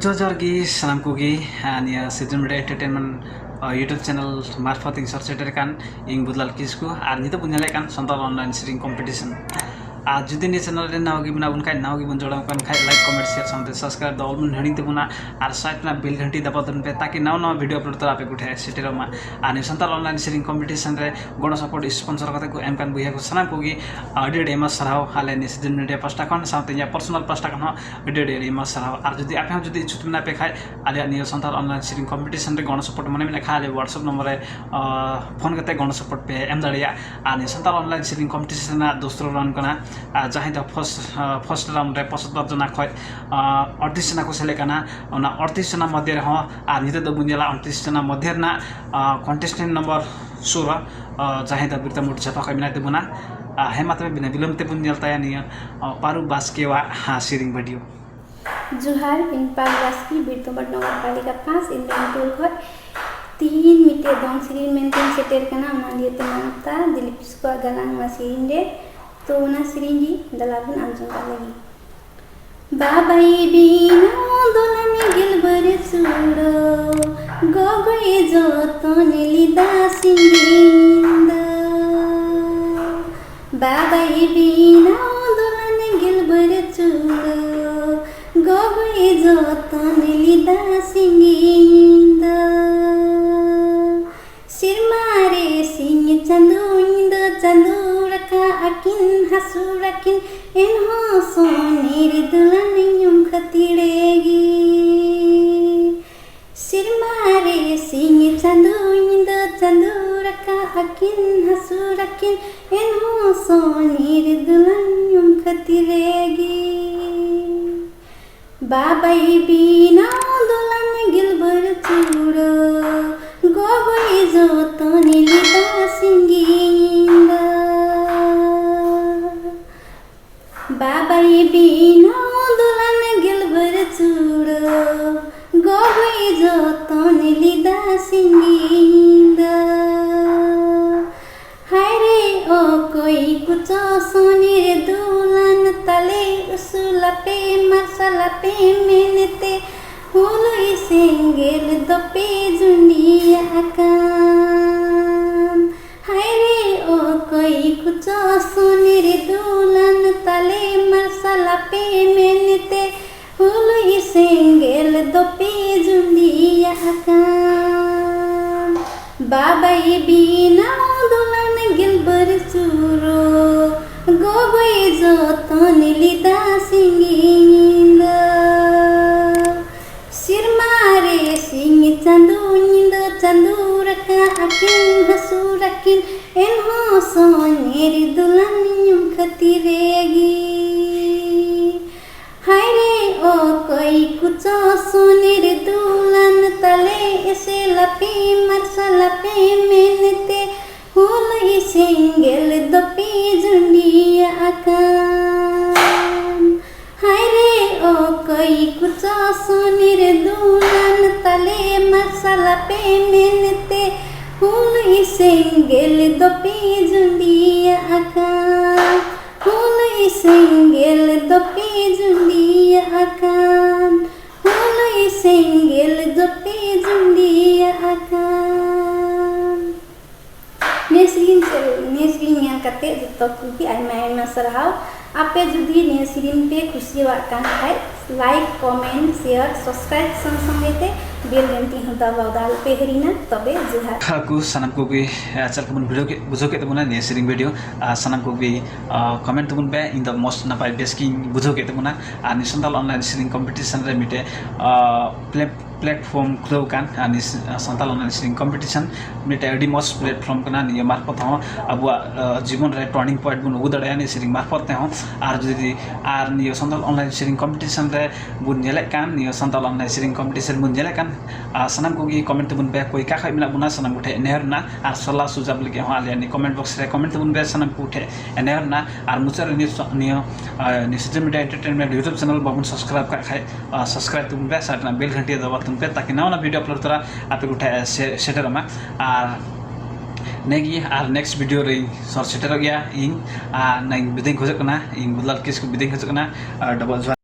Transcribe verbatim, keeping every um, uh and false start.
ᱡᱚᱦᱟᱨ ᱡᱚᱦᱟᱨ ᱜᱮ ᱥᱟᱱᱟᱢ ᱠᱚᱜᱮ᱾ ᱟᱨ ᱱᱤᱭᱟᱹ ᱥᱤᱡᱚᱱ ᱢᱤᱰᱤᱭᱟ ᱮᱱᱴᱟᱨᱴᱮᱱᱢᱮᱱᱴ YouTube ᱪᱮᱱᱮᱞ ᱢᱟᱨᱯᱷᱚᱛ ᱤᱧ ᱥᱚᱨ ᱥᱮᱴᱮᱨ ᱟᱠᱟᱱ ᱤᱧ ᱵᱩᱫᱞᱟᱞ ᱠᱤᱥᱠᱩ, ᱟᱨ ᱱᱤᱛᱚᱜ ᱵᱚᱱ ᱧᱮᱞᱮᱫ ᱠᱟᱱ ᱥᱟᱱᱛᱟᱲ ᱚᱱᱞᱟᱭᱤᱱ ᱥᱮᱨᱮᱧ ᱠᱚᱢᱯᱤᱴᱤᱥᱚᱱ᱾ ᱟᱨ ᱡᱩᱫᱤ ᱱᱤᱭᱟᱹ ᱪᱮᱱᱮᱞ ᱨᱮ ᱱᱟᱣᱟ ᱜᱮ ᱢᱮᱱᱟᱜ ᱵᱚᱱ ᱠᱷᱟᱡ, ᱱᱟᱣᱟ ᱜᱮᱵᱚᱱ ᱡᱚᱲᱟᱣ ᱟᱠᱟᱱ ᱠᱷᱟᱡ, ᱞᱟᱭᱤᱠ, ᱠᱚᱢᱮᱱᱴ, ᱥᱮᱭᱟᱨ ᱥᱟᱶᱛᱮ ᱥᱟᱵᱥᱠᱨᱟᱭᱤᱵ ᱫᱚ ᱟᱞᱚᱵᱚᱱ ᱦᱤᱲᱤᱧ ᱛᱟᱵᱚᱱᱟ᱾ ᱟᱨ ᱥᱟᱭᱤᱰ ᱨᱮᱱᱟᱜ ᱵᱮᱞ ᱜᱷᱟᱱᱴᱤ ᱫᱟᱵᱟᱣ ᱛᱟᱵᱚᱱ ᱯᱮ, ᱛᱟᱠᱤ ᱱᱟᱣᱟ ᱱᱟᱣᱟ ᱵᱷᱤᱰᱤᱭᱳ ᱟᱯᱞᱳᱰ ᱛᱚᱨᱟ ᱟᱯᱮ ᱠᱚᱴᱷᱮᱱ ᱥᱮᱴᱮᱨᱚᱜ ᱢᱟ᱾ ᱟᱨ ᱱᱤᱭᱟᱹ ᱥᱟᱱᱛᱟᱲ ᱚᱱᱞᱟᱭᱤᱱ ᱥᱮᱨᱮᱧ ᱠᱚᱢᱯᱤᱴᱤᱥᱚᱱ ᱨᱮ ᱜᱚᱲᱚ ᱥᱚᱯᱚᱦᱚᱫ ᱥᱯᱚᱱᱥᱚᱨ ᱠᱟᱛᱮ ᱠᱚ ᱮᱢ ᱠᱟᱱ ᱵᱚᱭᱦᱟ ᱠᱚ ᱥᱟᱱᱟᱢ ᱠᱚᱜᱮ ᱟᱹᱰᱤ ᱟᱹᱰᱤ ᱟᱭᱢᱟ ᱥᱟᱨᱦᱟᱣ᱾ ᱟᱞᱮ ᱱᱤᱭᱟᱹ ᱥᱤᱡᱚᱱ ᱢᱤᱰᱤᱭᱟ ᱯᱟᱥᱴᱟ ᱠᱷᱚᱱ, ᱥᱟᱶᱛᱮ ᱤᱧᱟᱹᱜ ᱯᱟᱨᱥᱚᱱᱟᱞ ᱯᱟᱥᱴᱟ ᱠᱷᱚᱱ ᱦᱚᱸ ᱟᱹᱰᱤ ᱟᱹᱰᱤ ᱟᱭᱢᱟ ᱥᱟᱨᱦᱟᱣ᱾ ᱟᱨ ᱡᱩᱫᱤ ᱟᱯᱮ ᱦᱚᱸ ᱡᱩᱫᱤ ᱤᱪᱪᱷᱩᱠ ᱢᱮᱱᱟᱜ ᱯᱮ ᱠᱷᱟᱡ, ᱟᱞᱮᱭᱟᱜ ᱱᱤᱭᱟᱹ ᱥᱟᱱᱛᱟᱲ ᱚᱱᱞᱟᱭᱤᱱ ᱥᱮᱨᱮᱧ ᱠᱚᱢᱯᱤᱴᱤᱥᱚᱱ ᱨᱮ ᱜᱚᱲᱚ ᱥᱚᱯᱚᱦᱚᱫ ᱢᱚᱱᱮ ᱢᱮᱱᱟᱜ ᱠᱷᱟᱡ, ᱟᱞᱮ WhatsApp ᱱᱚᱢᱵᱚᱨ ᱨᱮ ᱯᱷᱳᱱ ᱠᱟᱛᱮ ᱜᱚᱲᱚ ᱥᱚᱯᱚᱦᱚᱫ ᱯᱮ ᱮᱢ ᱫᱟᱲᱮᱭᱟᱜᱼᱟ᱾ ᱟᱨ ᱱᱤᱭᱟᱹ ᱥᱟᱱᱛᱟᱲ ᱚᱱᱞᱟᱭᱤᱱ ᱥᱮᱨᱮᱧ ᱠᱚᱢᱯᱤᱴᱤᱥᱚᱱ ᱨᱮᱱᱟᱜ ᱫᱚᱥᱨᱚ ᱨᱟᱣᱩᱱᱰ ᱠᱟᱱᱟ᱾ ᱟᱨ ᱡᱟᱦᱟᱸᱭ ᱫᱚ ᱯᱷᱟᱥᱴ ᱯᱷᱟᱥᱴ ᱨᱟᱣᱩᱱᱰ ᱨᱮ ᱯᱚᱸᱪᱟᱛᱛᱚᱨ ᱡᱚᱱᱟ ᱠᱷᱚᱡ ᱟᱴᱛᱨᱤᱥ ᱡᱚᱱᱟ ᱠᱚ ᱥᱮᱞᱮᱫ ᱠᱟᱱᱟ᱾ ᱚᱱᱟ ᱟᱴᱛᱨᱤᱥ ᱡᱚᱱᱟ ᱢᱚᱫᱽᱫᱷᱮ ᱨᱮᱦᱚᱸ, ᱟᱨ ᱱᱤᱛᱚᱜ ᱫᱚ ᱵᱚᱱ ᱧᱮᱞᱟ ᱟᱴᱛᱨᱤᱥ ᱡᱚᱱᱟ ᱢᱚᱫᱽᱫᱷᱮ ᱨᱮᱱᱟᱜ ᱠᱚᱱᱴᱮᱥᱴᱮᱱᱴ ᱱᱚᱢᱵᱚᱨ ᱥᱳᱞᱳ, ᱡᱟᱦᱟᱸᱭ ᱫᱚ ᱵᱤᱨᱛᱟ ᱢᱳᱲ ᱪᱷᱟᱯᱟ ᱠᱷᱚᱡ ᱢᱮᱱᱟᱭ ᱛᱟᱵᱚᱱᱟ᱾ ᱟᱨ ᱦᱮᱸ, ᱢᱟ ᱛᱚᱵᱮ ᱵᱤᱱᱟᱹ ᱵᱤᱞᱚᱢ ᱛᱮᱵᱚᱱ ᱧᱮᱞ ᱛᱟᱭᱟ ᱱᱤᱭᱟᱹ ᱯᱟᱨᱩ ᱵᱟᱥᱠᱮᱣᱟᱜ ᱥᱮᱨᱮᱧ ᱵᱷᱤᱰᱤᱭᱳ᱾ ᱡᱚᱦᱟᱨ, ᱤᱧ ᱯᱟᱨᱩ ᱵᱟᱥᱠᱮ, ᱵᱤᱨᱛᱟ ᱢᱳᱲ ᱱᱚᱜᱚᱨ ᱯᱟᱞᱤᱠᱟ ᱯᱟᱸᱪ, ᱤᱱᱫᱨᱚᱱᱤᱯᱩᱨ ᱠᱷᱚᱡ᱾ ᱛᱤᱦᱤᱧ ᱢᱤᱫᱴᱮᱡ ᱫᱚᱝ ᱥᱮᱨᱮᱧ ᱢᱮᱱᱛᱮᱧ ᱥᱮᱴᱮᱨ ᱠᱟᱱᱟ, ᱚᱱᱟ ᱫᱤᱭᱮ ᱛᱮ ᱢᱟᱱᱚᱛᱟ ᱫᱤᱞᱤᱯ ᱠᱤᱥᱠᱩᱣᱟᱜ ᱜᱟᱞᱟᱝ ᱱᱚᱣᱟ ᱥᱮᱨᱮᱧ ᱨᱮ᱾ ᱛᱚ ᱚᱱᱟ ᱥᱮᱨᱮᱧ ᱜᱮ ᱫᱮᱞᱟ ᱵᱚᱱ ᱟᱸᱡᱚᱢ ᱠᱟᱜ ᱞᱟᱹᱜᱤᱫ᱾ ᱵᱟᱵᱟᱭ ᱵᱮᱱᱟᱣ ᱫᱚᱞᱟᱱ ᱜᱮᱞᱵᱟᱨ ᱪᱩᱲᱟᱹ, ᱜᱚᱜᱚᱭ ᱡᱚᱛᱚᱱ ᱞᱮᱫᱟ ᱥᱤᱧ ᱧᱤᱫᱟᱹ᱾ ᱵᱟᱵᱟᱭ ᱵᱮᱱᱟᱣ ᱫᱚᱞᱟᱱ ᱜᱮᱞᱵᱟᱨ ᱪᱩᱲᱟᱹ, ᱜᱚᱜᱚᱭ ᱡᱚᱛᱚᱱ ᱞᱮᱫᱟ ᱥᱤᱧ ᱧᱤᱫᱟᱹ᱾ ᱥᱮᱨᱢᱟ ᱨᱮ ᱥᱤᱧ ᱪᱟᱸᱫᱳ ᱧᱤᱫᱟᱹ ᱪᱟᱸᱫᱳ ᱨᱟᱠᱟᱵ ᱟᱹᱠᱤᱱ ᱦᱟᱹᱥᱩᱨ ᱟᱹᱠᱤᱱ, ᱮᱱᱦᱚᱸ ᱥᱚᱱᱮᱨ ᱫᱚᱞᱟᱱ ᱧᱩᱢ ᱠᱷᱟᱹᱛᱤᱨ ᱜᱮ᱾ ᱥᱮᱨᱢᱟ ᱨᱮ ᱥᱤᱧ ᱪᱟᱸᱫᱳ ᱧᱤᱫᱟᱹ ᱪᱟᱸᱫᱳ ᱨᱟᱠᱟᱵ ᱟᱹᱠᱤᱱ ᱦᱟᱹᱥᱩᱨ ᱟᱹᱠᱤᱱ, ᱮᱱᱦᱚᱸ ᱥᱚᱱᱮᱨ ᱫᱚᱞᱟᱱ ᱧᱩᱢ ᱠᱷᱟᱹᱛᱤᱨ ᱜᱮ᱾ ᱵᱟᱵᱟᱭ ᱵᱮᱱᱟᱣ ᱫᱚᱞᱟᱱ ᱜᱮᱞᱵᱟᱨ ᱪᱩᱲᱟᱹ, ᱜᱚᱜᱚᱭ ᱡᱚᱛᱚᱱ ᱞᱮᱫᱟ ᱥᱤᱧ ᱧᱤᱫᱟᱹ᱾ ᱵᱟᱵᱟᱭ ᱵᱮᱱᱟᱣ ᱫᱚᱞᱟᱱ ᱜᱮᱞᱵᱟᱨ ᱪᱩᱲᱟᱹ, ᱜᱚᱜᱚᱭ ᱡᱚᱛᱚᱱ ᱞᱮᱫᱟ ᱥᱤᱧ ᱧᱤᱫᱟᱹ᱾ ᱦᱟᱭᱨᱮ ᱚᱠᱚᱭ ᱠᱚᱪᱚ ᱥᱚᱱᱮᱨ ᱫᱚᱞᱟᱱ ᱛᱟᱞᱮ ᱩᱥᱩᱞᱟᱯᱮ ᱢᱟᱨᱥᱟᱞᱟᱯᱮ ᱢᱮᱱᱛᱮ, ᱫᱚᱯᱮ ᱡᱩᱸᱰᱤᱭᱟ ᱟᱠᱟᱱ᱾ ᱦᱟᱭ ᱨᱮ ᱚᱠᱚᱭ ᱠᱚᱪᱚ ᱥᱚᱱᱮᱨ ᱫᱩᱞᱟᱱ ᱛᱟᱞᱮ ᱢᱟᱨᱥᱟᱞ ᱟᱯᱮ ᱢᱮᱱᱛᱮ ᱦᱩᱞᱩᱭ ᱥᱮᱸᱜᱮᱞ ᱫᱚᱯᱮ ᱡᱩᱸᱰᱤᱭᱟ ᱟᱠᱟᱱ᱾ ᱵᱟᱵᱟᱭ ᱵᱮᱱᱟᱣ ᱫᱩᱞᱟᱱ ᱜᱮᱞᱵᱟᱨ ᱪᱩᱨᱩ, ᱜᱚᱜᱚᱭ ᱡᱚᱛᱚᱱ ᱞᱮᱫᱟ ᱥᱤᱸᱜᱤ ᱧᱤᱫᱟᱹ᱾ ᱥᱮᱨᱢᱟ ᱨᱮ ᱥᱤᱧ ᱪᱟᱸᱫᱚ ᱧᱤᱫᱟᱹ ᱪᱟᱸᱫᱚ ᱨᱟᱠᱟᱵ ᱟᱹᱠᱤᱱ ᱦᱟᱹᱥᱩᱨ ᱟᱹᱠᱤᱱ, ᱮᱱᱦᱚᱸ ᱥᱚᱱᱮᱨ ᱫᱩᱞᱟᱱ ᱧᱩᱢ ᱠᱷᱟᱹᱛᱤᱨ ᱨᱮᱜᱮ᱾ ᱦᱟᱭ ᱨᱮ ᱚᱠᱚᱭ ᱠᱚᱪᱚ ᱥᱚᱱᱮᱨ ᱫᱩᱞᱟᱱ ᱛᱟᱞᱮ ᱮᱥᱮᱞ ᱟᱯᱮ ᱢᱟᱨᱥᱟᱞ ᱟᱯᱮ ᱢᱮᱱᱛᱮ ᱦᱩᱞᱩᱭ ᱥᱮᱸᱜᱮᱞ ᱫᱚᱯᱮ ᱡᱩᱸᱰᱤᱭᱟ ᱟᱠᱟᱱ᱾ ᱦᱟᱭ ᱨᱮ ᱚᱠᱚᱭ ᱠᱚᱪᱚ ᱥᱚᱱᱮᱨ ᱫᱩᱞᱟᱱ ᱛᱟᱞᱮ ᱢᱟᱨᱥᱟᱞ ᱟᱯᱮ ᱢᱮᱱᱛᱮ ᱦᱩᱞᱩᱭ ᱥᱮᱸᱜᱮᱞ ᱫᱚᱯᱮ ᱡᱩᱸᱰᱤᱭᱟ ᱟᱠᱟᱱ᱾ ᱦᱩᱞᱩᱭ ᱥᱮᱸᱜᱮᱞ ᱫᱚᱯᱮ ᱡᱩᱸᱰᱤᱭᱟ ᱟᱠᱟᱱ᱾ ᱦᱩᱞᱩᱭ ᱥᱮᱸᱜᱮᱞ ᱫᱚᱯᱮ ᱡᱩᱸᱰᱤᱭᱟ ᱟᱠᱟᱱ᱾ ᱱᱤᱭᱟᱹ ᱥᱮᱨᱮᱧ ᱪᱮᱫ, ᱱᱤᱭᱟᱹ ᱥᱮᱨᱮᱧ ᱧᱮᱞ ᱠᱟᱛᱮ ᱡᱚᱛᱚ ᱠᱚᱜᱮ ᱟᱭᱢᱟ ᱟᱭᱢᱟ ᱥᱟᱨᱦᱟᱣ᱾ ᱟᱯᱮ ᱡᱩᱫᱤ ᱱᱤᱭᱟᱹ ᱥᱮᱨᱮᱧ ᱯᱮ ᱠᱩᱥᱤᱭᱟᱜ ᱠᱟᱱ ᱠᱷᱟᱡ, like, comment, share, subscribe ᱥᱟᱶ ᱥᱚᱸᱜᱮ ᱛᱮ bell ᱜᱷᱟᱱᱴᱤ ᱦᱚᱸ ᱫᱟᱵᱟᱣ ᱫᱚ ᱟᱞᱚᱯᱮ ᱦᱤᱲᱤᱧᱟ᱾ ᱛᱚᱵᱮ ᱡᱚᱦᱟᱨ᱾ ᱦᱟᱹᱠᱩ ᱥᱟᱱᱟᱢ ᱠᱚᱜᱮ, ᱟᱨ ᱪᱮᱫ ᱞᱮᱠᱟ ᱵᱚᱱ ᱵᱩᱡᱷᱟᱹᱣ ᱠᱮᱫ, ᱵᱩᱡᱷᱟᱹᱣ ᱠᱮᱫ ᱛᱟᱵᱚᱱᱟ ᱱᱤᱭᱟᱹ ᱥᱮᱨᱮᱧ video, ᱟᱨ ᱥᱟᱱᱟᱢ ᱠᱚᱜᱮ, ᱟᱨ comment ᱛᱟᱵᱚᱱ ᱯᱮ᱾ ᱤᱧ ᱫᱚ ᱢᱚᱡᱽ ᱱᱟᱯᱟᱭ ᱵᱮᱥ ᱜᱤᱧ ᱵᱩᱡᱷᱟᱹᱣ ᱠᱮᱫ ᱛᱟᱵᱚᱱᱟ᱾ ᱟᱨ ᱱᱤᱭᱟᱹ ᱥᱟᱱᱛᱟᱲ online ᱥᱮᱨᱮᱧ competition ᱨᱮ ᱢᱤᱫᱴᱮᱡ, ᱟᱨ, play-, platform ᱠᱷᱩᱞᱟᱹᱣ ᱠᱟᱱ, ᱟᱨ ᱱᱤᱭᱟᱹ ᱥᱟᱱᱛᱟᱲ online ᱥᱮᱨᱮᱧ competition ᱢᱤᱫᱴᱮᱡ ᱟᱹᱰᱤ ᱢᱚᱡᱽ platform ᱠᱟᱱᱟ᱾ ᱱᱤᱭᱟᱹ ᱢᱟᱨᱯᱷᱚᱛ ᱦᱚᱸ ᱟᱵᱚᱣᱟᱜ, ᱟᱨ, ᱡᱤᱵᱚᱱ ᱨᱮ turning point ᱵᱚᱱ ᱟᱹᱜᱩ ᱫᱟᱲᱮᱭᱟᱜᱼᱟ ᱱᱤᱭᱟᱹ ᱥᱮᱨᱮᱧ ᱢᱟᱨᱯᱷᱚᱛ ᱛᱮᱦᱚᱸ᱾ ᱟᱨ ᱡᱩᱫᱤ, ᱟᱨ ᱱᱤᱭᱟᱹ ᱥᱟᱱᱛᱟᱲ online ᱥᱮᱨᱮᱧ competition ᱨᱮ ᱵᱚᱱ ᱧᱮᱞᱮᱫ ᱠᱟᱱ, ᱱᱤᱭᱟᱹ ᱥᱟᱱᱛᱟᱲ online ᱥᱮᱨᱮᱧ competition ᱵᱚᱱ ᱧᱮᱞᱮᱫ ᱠᱟᱱ, ᱟᱨ ᱥᱟᱱᱟᱢ ᱠᱚᱜᱮ comment ᱛᱟᱵᱚᱱ ᱯᱮ, ᱚᱠᱚᱭ ᱚᱠᱟ ᱠᱷᱚᱡ ᱢᱮᱱᱟᱜ ᱵᱚᱱᱟ, ᱥᱟᱱᱟᱢ ᱠᱚᱴᱷᱮᱱ ᱱᱮᱦᱚᱨ ᱨᱮᱱᱟᱜ, ᱟᱨ ᱥᱟᱞᱟ ᱥᱩᱡᱟᱵ ᱞᱟᱹᱜᱤᱫ ᱦᱚᱸ ᱟᱞᱮᱭᱟᱜ ᱱᱤᱭᱟᱹ comment box ᱨᱮ comment ᱛᱟᱵᱚᱱ ᱯᱮ, ᱥᱟᱱᱟᱢ ᱠᱚᱴᱷᱮᱱ ᱱᱮᱦᱚᱨ ᱨᱮᱱᱟᱜ᱾ ᱟᱨ ᱢᱩᱪᱟᱹᱫ ᱨᱮ ᱱᱤᱭᱟᱹ ᱥᱚ-, ᱱᱤᱭᱟᱹ, ᱟᱨ, ᱱᱤᱭᱟᱹ ᱥᱤᱡᱤᱱ ᱢᱤᱰᱤᱭᱟ entertainment YouTube channel ᱵᱟᱵᱚᱱ subscribe ᱠᱟᱜ ᱠᱷᱟᱡ, ᱟᱨ subscribe ᱛᱟᱵᱚᱱ ᱯᱮ, side ᱨᱮᱱᱟᱜ bell ᱜᱷᱟᱱᱴᱤ ᱫᱟᱵᱟᱣ ᱛᱟᱵᱚᱱ ᱯᱮ, ᱛᱟᱠᱤ ᱱᱟᱣᱟ ᱱᱟᱣᱟ video upload ᱛᱚᱨᱟ ᱟᱯᱮ ᱠᱚᱴᱷᱮᱱ ᱥᱮ-, ᱥᱮᱴᱮᱨᱚᱜ ᱢᱟ᱾ ᱟᱨ ᱱᱤᱭᱟᱹ ᱜᱮ, ᱟᱨ next video ᱨᱮᱧ ᱥᱚᱨ ᱥᱮᱴᱮᱨᱚᱜ ᱜᱮᱭᱟ ᱤᱧ, ᱟᱨ ᱱᱤᱭᱟᱹ ᱵᱤᱫᱟᱹᱭ ᱠᱷᱚᱡᱚᱜ ᱠᱟᱱᱟ, ᱤᱧ ᱵᱩᱫᱷᱞᱟᱞ ᱠᱤᱥᱠᱩ ᱵᱤᱫᱟᱹᱭ ᱠᱷᱚᱡᱚᱜ ᱠᱟᱱᱟ, ᱟᱨ double ᱡᱚᱦᱟᱨ᱾